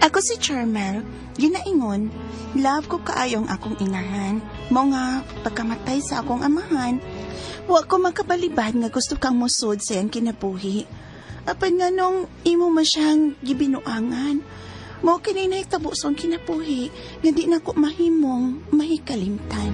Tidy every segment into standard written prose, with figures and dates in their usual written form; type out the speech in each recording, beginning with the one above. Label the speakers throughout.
Speaker 1: Ako si Charmel, ginaingon, love ko kaayo ang akong inahan. Mao nga, pagkamatay sa akong amahan, wa ko makabalibad nga gusto kang musod sa iyang kinabuhi. Apan nga nung imo man siyang gibinuangan, mao kini nahitabo sa akong kinabuhi nga di na ko mahimong mahikalimtan.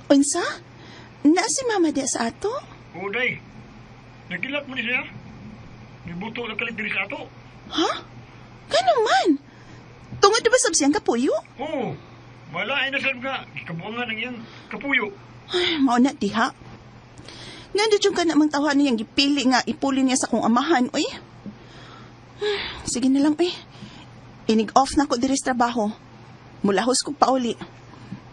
Speaker 1: Unsa? Na si Mama di sa ato?
Speaker 2: Oo, day. Nagilap mo ni siya. Nibuto na kalit diri sa ato.
Speaker 1: Ha? Gano man? Tungod ba sab siyang kapuyo?
Speaker 2: Oo. Malain na sab nga. Kabuangan ang iyang kapuyo.
Speaker 1: Ay, mao na diha. Nga yung ka namang tawa niyang gipili nga ipuli niya sa kong amahan, uy. Sige na lang, uy. Inig-off na ko diri sa trabaho. Mulahos ko pauli.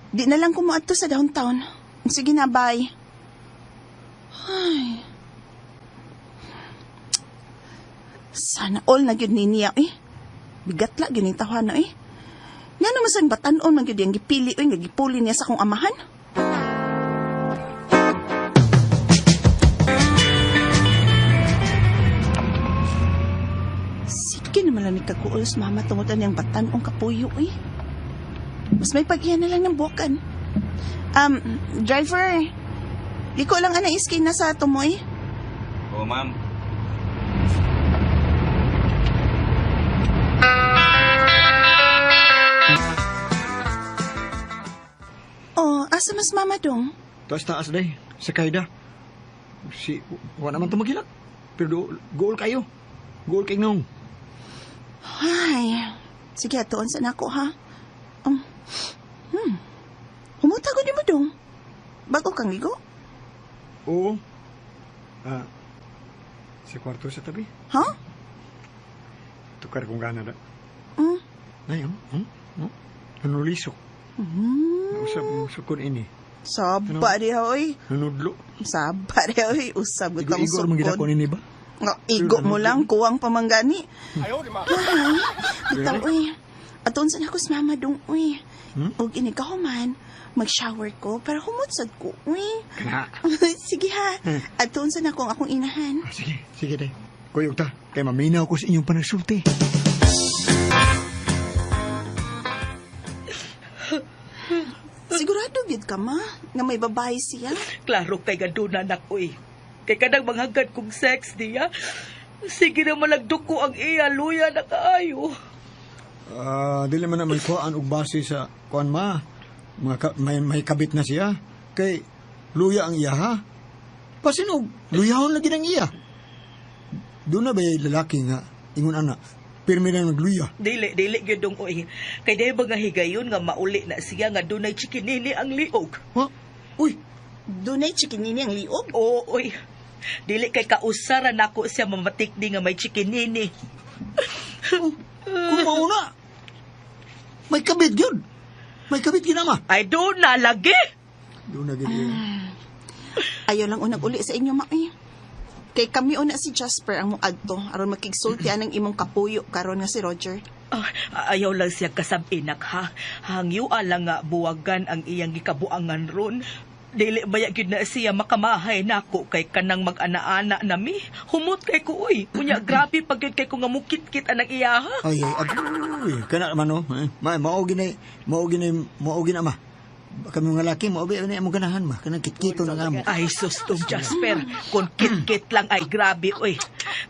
Speaker 1: Di na lang ko moadto sa downtown. Sige na, bye. Ay. Sana all na gyud ni niya, eh. Bigat la gyud ni tawa na, eh. Nga naman sa batan-on man gyud ang gipili, uy, nga gipuli niya sa akong amahan. Sige naman lang ni kaguol sa mama tungod ang batan-ong kapuyo, eh. Mas may pag-iya na lang ng buwakan. Driver, liko lang ana iskin na sa tumoy.
Speaker 3: Oo, ma'am.
Speaker 1: Oh, asa mas mama dong?
Speaker 2: Taas taas, day. Sa kaida. Si, wa naman to magilak. Pero do, goal kayo. Goal kay nung.
Speaker 1: Ay, sige, atuon sa nako ha. Um, hmm, Humuta ko ni mo dong. Bago kang ligo?
Speaker 2: Oo. Ah, sa kwarto sa tabi.
Speaker 1: Ha?
Speaker 2: Tukar kong gana da.
Speaker 1: Mm.
Speaker 2: Nay, oh. Hmm? Nanulisok. Usab, sukon ini.
Speaker 1: Saba diha, oy.
Speaker 2: Nanudlo.
Speaker 1: Saba diha, oy. Usab gutang
Speaker 2: Igo-igo man gid ako
Speaker 1: sukon.
Speaker 2: nini ba?
Speaker 1: Nga, igo mo lang, kuwang pamanggani. Ay, bitaw, uy. Atuon sa nako sa mama dong, uy.
Speaker 2: Hmm?
Speaker 1: Ug inikahuman, mag-shower ko, pero humutsad ko, uy.
Speaker 2: Kana.
Speaker 1: Sige ha, atuon sa nako ang akong inahan.
Speaker 2: Ah, sige, sige day. Kuyog ta, kay maminaw ko sa inyong panagsulti.
Speaker 1: Sigurado gid ka, ma, nga may babae siya.
Speaker 4: Klaro kay gaduna nak uy. Kay kanang manghagad kong sex niya. Sige na malagdok ko ang iya luya na kaayo.
Speaker 2: Ah, dili man na may kuan og base sa kuan ma. Mga ka, may kabit na siya. Kay luya ang iya ha. Pasinog, luyahon lagi ng iya. Doon na ba yung lalaki nga ingon ana, pirmi na nagluya.
Speaker 4: Dili, dili gyud dong uy. Kay dahil ba nga higayon nga mauli na siya nga dunay chikinini ang liog.
Speaker 2: Ha? Uy,
Speaker 1: Dunay chikinini ang liog.
Speaker 4: Oo, uy. Dili kay kausara nako siya mamatik di nga may chikinini.
Speaker 2: kung mauna. May kabit yun. May kabit yun ama.
Speaker 4: Ay doon na lagi.
Speaker 2: Doon na gid yun.
Speaker 1: Ayaw lang unang uli sa inyo, ma, eh. Kay kami una si Jasper ang muadto aron makigsulti anang imong kapuyo karon nga si Roger.
Speaker 4: Ah, ayaw lang siya kasabinak ha. Hangyo lang nga buwagan ang iyang gikabuangan ron. Dili baya gyud na siya makamahay nako kay kanang mag-ana-ana nami. Humot kay ko uy. Unya grabe pag gyud kay ko nga mukit-kit anang iya ha.
Speaker 2: Ay, ay, agoy. Kana man no. Eh, Ma, mao ginay, mao ginay, mao gina ma. Kami mga laki, mao ba among ganahan ma. Kanang kitkito na nga mo.
Speaker 4: Ay sus tong Jasper, kung kit-kit lang ay grabe uy.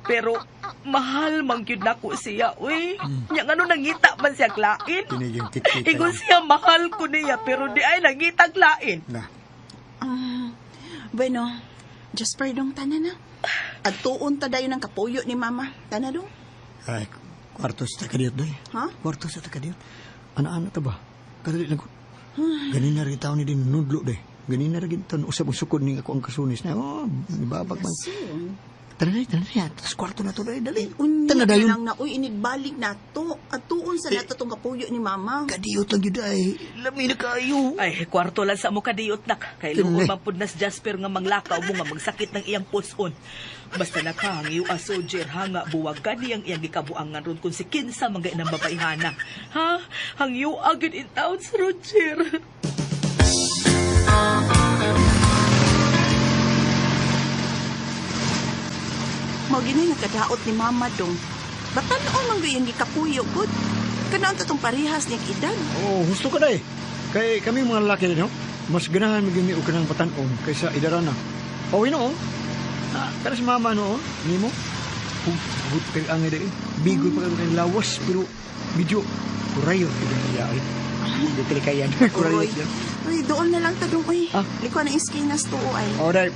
Speaker 4: Pero mahal man gyud nako siya uy. Nya ngano nangita man siya lain.
Speaker 2: Kini yung kitkito.
Speaker 4: Ingon siya mahal ko niya pero di ay nangitag lain.
Speaker 2: Na.
Speaker 1: Bueno, Jasper dong tanan na. Adtuon ta dayon ang kapuyo ni mama. Tana dong.
Speaker 2: Ay, kwarto sa takadiyot day.
Speaker 1: Ha?
Speaker 2: Kwarto sa takadiyot. Ana-ana ta ba? Kadali lang ko. Ganin na rin tao ni din nudlo day. Ganin na rin taon usab usukod ni ako ang kasunis na. Oh, babag man. Tara na, tara na. Tapos kwarto na to day, dali.
Speaker 1: Unya
Speaker 2: Tana
Speaker 1: na
Speaker 2: dayon.
Speaker 1: lang na uy inigbalik na to. Adtuon sa nato tong kapuyo ni mama.
Speaker 2: Kadiyot lang yun day. Lami na kayo.
Speaker 4: Ay, kwarto lang sa mo kadiyot nak. Kay
Speaker 2: Kini.
Speaker 4: luod man pud nas Jasper nga manglakaw mo nga magsakit ng iyang puson. Basta nakahangyo a soldier ha nga buwagan niyang iyang gikabuangan ron kung si kinsa man ng babayhana. Ha? Hangyo agad in town sa Roger.
Speaker 1: Mao gini nakadaot ni mama dong. Batan-on man gyud gikapuyo gud. Kanaon ta tong parehas niyang edad.
Speaker 2: Oo, husto ka day. Kay kami mga lalaki no, mas ganahan maging og kanang batan-on kaysa idarana. O noon. Ah, kana si mama noon, nimo. Hugot kay ang ide. Bigoy pa kay lawas pero medyo kurayot gid ang iya ay. Hindi kay kayan. Kurayot yan.
Speaker 1: Uy, doon na lang ta dong uy.
Speaker 2: Ah?
Speaker 1: Liko na iskinas tuo ay.
Speaker 2: O day.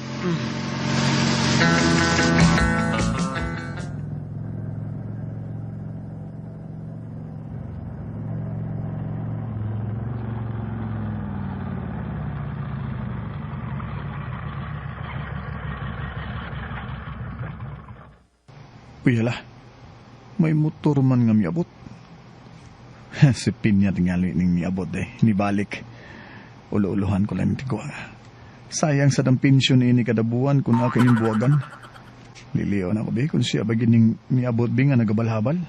Speaker 5: Uy, hala. May motor man nga miabot. Si Pinya tingali ning miabot eh. Nibalik. Ulo-uluhan ko lang tigwa. Sayang sa dang pensyon ini kada buwan kung ako ining buwagan. Liliyo na ko be kung siya ba gining miabot bi nga nagabalhabal.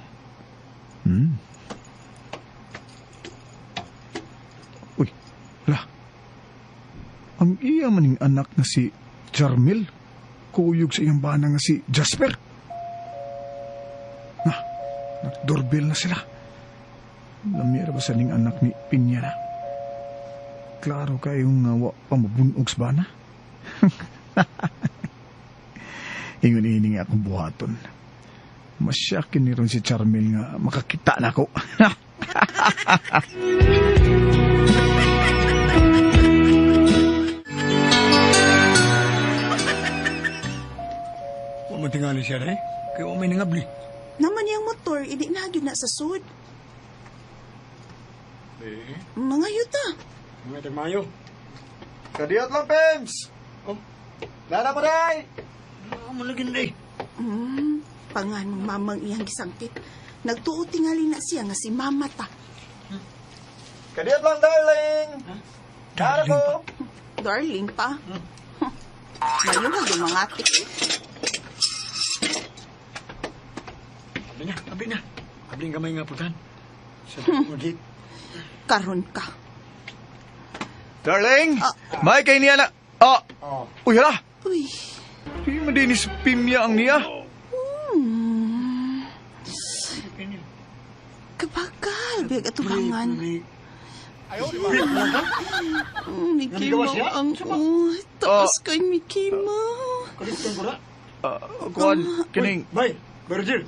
Speaker 5: Uy, hala. Ang iya maning anak na si Jarmil. Kuyog sa iyang bana nga si Jasper. Na, nagdoorbell na sila. Lamira ba sa ning anak ni Pinya na? Klaro kayong nga wa pa mabunog sa bana. Ingon ini nga akong buhaton. Masyakin ni ron si Charmel nga makakita na ako.
Speaker 2: Wa man tingali siya day. Kay wa may nangabli.
Speaker 1: Naman niyang motor, idi na gyud na sa sud. Mga yuta.
Speaker 2: Mga tagmayo.
Speaker 5: Kadiyot lang, Pems!
Speaker 2: Oh.
Speaker 5: Lana pa day!
Speaker 2: Ah, mo lagi day.
Speaker 1: Pangan mong mamang iyang gisangkit. Nagtuo tingali na siya nga si mama ta.
Speaker 5: Kadiyot lang, darling!
Speaker 2: Darling pa.
Speaker 1: Darling pa. Mayo na yung mga tik.
Speaker 2: Abi na, abi na. Abling gamay nga putan. Sa gate.
Speaker 1: Karon ka.
Speaker 5: Darling!
Speaker 1: Ah.
Speaker 5: May kay niya na... Ah!
Speaker 2: Oh.
Speaker 5: Uy, hala!
Speaker 1: Uy.
Speaker 5: Di man din si Pimya ang niya.
Speaker 1: Kabagal. Biyag atubangan.
Speaker 2: Namigawas
Speaker 1: Mikimo
Speaker 2: siya?
Speaker 1: ang Taas kay Mikimo.
Speaker 2: Kalimutan ko na.
Speaker 5: Kuan, kining...
Speaker 2: Bay, Virgil.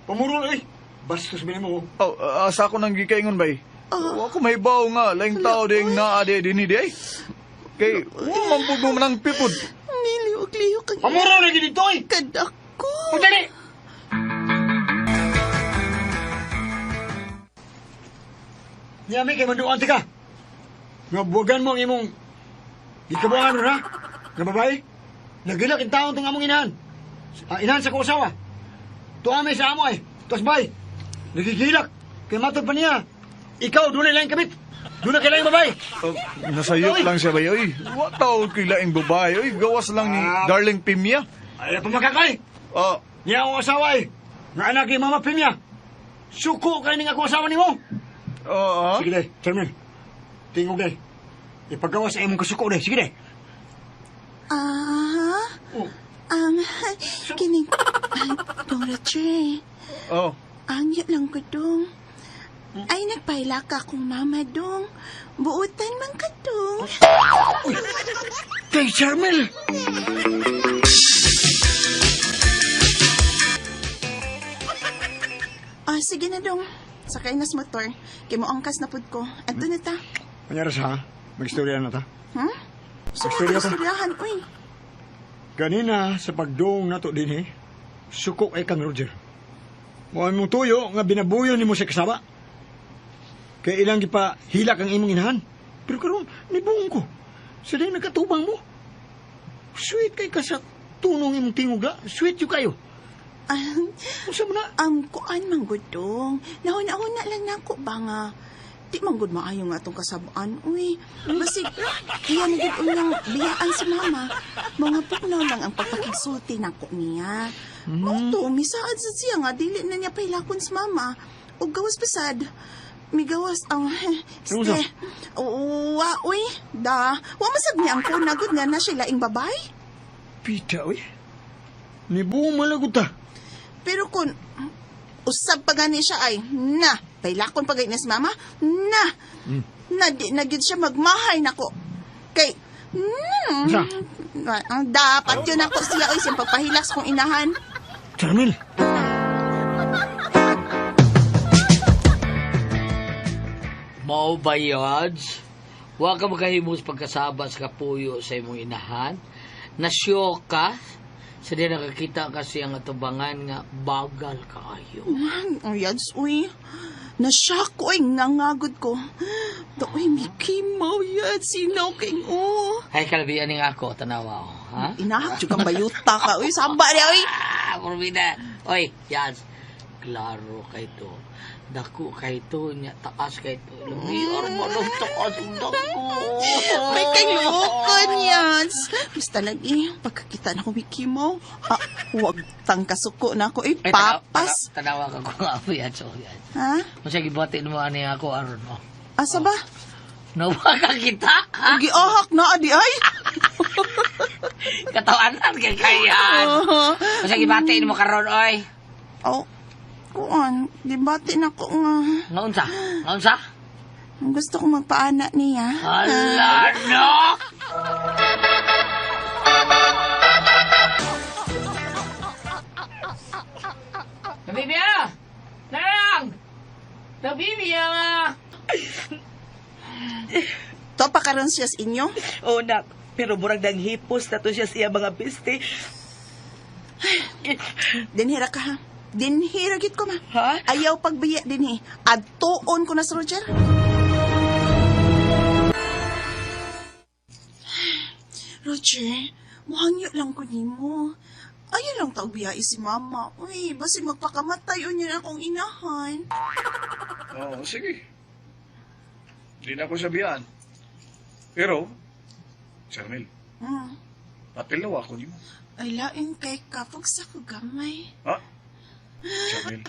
Speaker 2: Pamurol eh. Bastos ba mo?
Speaker 5: Oh, asa ko nang gikaingon bay. Wa ko may baw nga laing tao ding naa di dinhi di ay. Kay wa man pud mo manang pipod.
Speaker 1: Niliwag-liyok ang
Speaker 2: Pamurol lagi dito eh.
Speaker 1: kadako.
Speaker 2: Pagdali! Niyami kay manduan ka. Nga buwagan mo ang imong gikabuangan ron ha? Nga babae? Nagilak in taon tong among inahan. Ah, inahan sa kusawa. Tuame sa amo ay. Tuas bay. Nagigilak. Kay matod pa niya. Ikaw, doon na lang kabit. Doon na kailangan babae.
Speaker 5: Oh, nasayop lang siya bay oy. Wa tao kay laing babae oy. Gawas lang ni Darling Pimya.
Speaker 2: Ay, pamakakay.
Speaker 5: Ah,
Speaker 2: Niya akong asawa eh. Nga anak ni Mama Pimya. Suko kay ning ako asawa nimo.
Speaker 5: ah, ah.
Speaker 2: Sige day, Chairman. Tingog day. Ipagawa sa imong kasuko day. Sige day.
Speaker 1: Ah,
Speaker 2: Oh.
Speaker 1: Kining, ay, Dong Roger.
Speaker 5: Oh.
Speaker 1: Angyo lang ko dong. Ay, nagpaila ka akong mama dong. Buutan man ka dong.
Speaker 2: Kay Charmel!
Speaker 1: Ah, sige na dong. Sakay na sa motor. Kay mo angkas na pud ko. Adto na ta.
Speaker 2: Kanyara sa ha? Mag-istorya na ta.
Speaker 1: Hmm? Sa
Speaker 2: Istorya ta.
Speaker 1: istoryahan, uy.
Speaker 2: Ganina sa pagdong nato din eh, suko ay kang Roger. Mo imong tuyo nga binabuyo nimo sa kasaba. Kay ilang gipa hilak ang imong inahan. Pero karon nibuong ko. Sa dahil nagkatubang mo. Sweet kay ka sa tunong imong tingog la. Sweet yung kayo.
Speaker 1: Ah,
Speaker 2: Unsa man na?
Speaker 1: Kuan man gud dong. Nahuna-huna lang nako ba nga. Di man gud maayo nga atong kasabaan, uy. Basig, iya na gid unyang biyaan si mama. Mga pugnaw lang ang pagpakigsulti nako niya. Mao to, misaad sa siya nga dili na niya pahilakon si mama. Ug gawas pasad. Migawas ang
Speaker 2: Ano
Speaker 1: este. Wa, uy, da. Wa masag niya ang kuna gud nga na siya laing babay.
Speaker 2: Pita, uy. Nibuong malagot ta.
Speaker 1: Pero kung Usab pa gani siya ay, na, pailakon pa gani si mama, na, na, di na gyud siya magmahay nako. Kay,
Speaker 2: Unsa?
Speaker 1: ang dapat yun ako siya, oy, siyang pagpahilak sa kong inahan.
Speaker 2: Charmel.
Speaker 6: Mao ba yads? Wa ka makahimos pagkasaba sa kapuyo sa imong inahan? Nasyo ka? Sa di nakakita kasi ang atubangan nga bagal kaayo.
Speaker 1: Ang yads, uy. Nashock ko, ay, ngangagod ko. Da, uy, Mickey Mouse, yads, sinaw king, oh.
Speaker 6: Ay, kalabian ning ako, tanawa ko. Ha?
Speaker 1: Inahak, juga bayuta ka, uy, samba niya, uy.
Speaker 6: Ah, Purmina. Oy, yads. Klaro kay to. Dako kay to, nya taas kay to. Lumiar mo nung taas ang dako.
Speaker 1: May kayukon, yads. Basta lagi, pagkakita na ko, Mickey Mouse, ah, huwag tang kasuko na ako, eh,
Speaker 6: Ay,
Speaker 1: papas.
Speaker 6: Tanawa ka ko nga ako, yads. Oh, yads.
Speaker 1: Ha?
Speaker 6: Masya gibati mo ani ako aron oh.
Speaker 1: Asa ba?
Speaker 6: Nawa ka kita, ha?
Speaker 1: Giahak na, adi ay.
Speaker 6: Katawanan kay kayan. Masya gibati mo karon oy.
Speaker 1: Oh, kuan, gibati na ko nga.
Speaker 6: Ngaunsa? Ngaunsa?
Speaker 1: Gusto ko magpaana niya.
Speaker 6: Hala no! Nabibia! Narang! Nabibia nga!
Speaker 1: To pa karon siya sa inyo?
Speaker 4: Oh, nak, pero murag nang hipos na to siya sa iya mga biste.
Speaker 1: Dinhira ka ha. Dinhira gid ko ma.
Speaker 4: Ha?
Speaker 1: Ayaw pagbiya dinhi. Adtuon ko na sa Roger. Roger, muhangyo lang ko nimo. Ayaw lang taog biyai si mama. Uy, basi magpakamatay unya na akong inahan.
Speaker 5: Oo, sige. Hindi na ako sabihan. Pero, Charmel, patilaw ako niyo.
Speaker 1: Ay, lain kay kapag sa ko gamay.
Speaker 5: Ha? Charmel,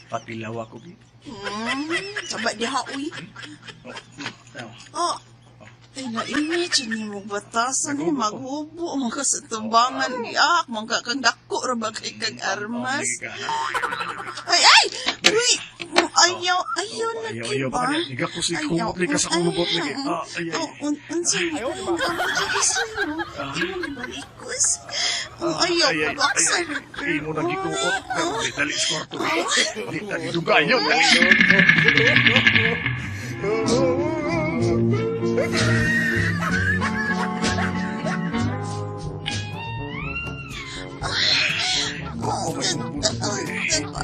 Speaker 5: patilaw ako niyo.
Speaker 1: Saba diha, uy.
Speaker 5: Oh,
Speaker 1: Oh, ay na-imagine ni mo batasan ni
Speaker 5: Nagubo ko.
Speaker 1: maghubo mga sa tumbangan iak mga kang dako ra ba kay kang armas.
Speaker 5: Oh, ka.
Speaker 1: Ay ay! Uy! Ayaw, ayaw
Speaker 5: Oh,
Speaker 1: na
Speaker 5: ayaw, ayaw,
Speaker 1: ba?
Speaker 5: baka niga ko si kumot ni ka sa kumot lagi. Ah, ay, ay.
Speaker 1: Oh, unsa ni? Imo balikos. Oh, ayaw,
Speaker 5: Ay, ay, ay,
Speaker 1: baksan.
Speaker 5: ay, imo na gikuot. Pero di dali sa kwarto. eh. Di dali dugayon, dali.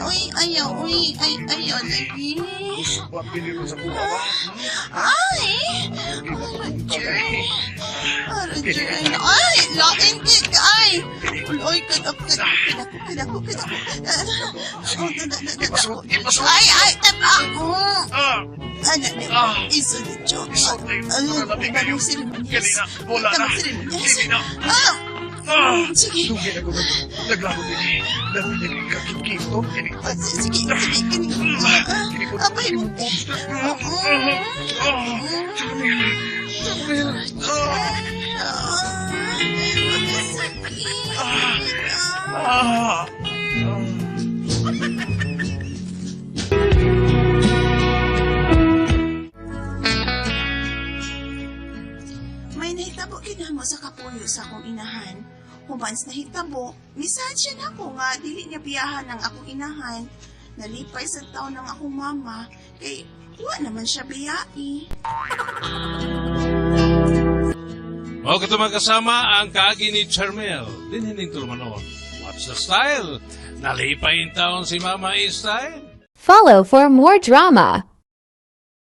Speaker 1: Uy, ayaw, uy, ay, ayaw lagi.
Speaker 5: Wa piniro sa kuha ba?
Speaker 1: Ay! Roger! Roger! Ay! Lain kik! Ay! Uloy ka na! Pinako, pinako, pinako.
Speaker 5: Ipasod, ipasod.
Speaker 1: Ay! Ay! Ako!
Speaker 5: Ah!
Speaker 1: Ano?
Speaker 5: Ah.
Speaker 1: Iso dito.
Speaker 5: Isod, ay, nalabi kayo. Kani na, wala na. Kini na.
Speaker 1: Ah!
Speaker 5: Ah!
Speaker 1: Sige.
Speaker 5: Dugi na ko naglaro din. Dami na kakikito. Kini.
Speaker 1: Ah, Sige, sige, kini.
Speaker 5: Kini ko.
Speaker 1: Abay mo.
Speaker 5: Ah! Charmel! Charmel! Ah!
Speaker 1: Sakit.
Speaker 5: Ah!
Speaker 1: May nahitabo kinahamo sa kapuyo sa akong inahan. Human sa nahitabo, misahan siya na ako nga dili niya biyahan ang akong inahan. Nalipay sa taon ng akong mama kay wa naman siya biyai.
Speaker 7: O kato mga kasama ang kaagi ni Charmel. Dinhining tulumanon. What's the style? Nalipay in taon si Mama A style.
Speaker 8: Follow for more drama.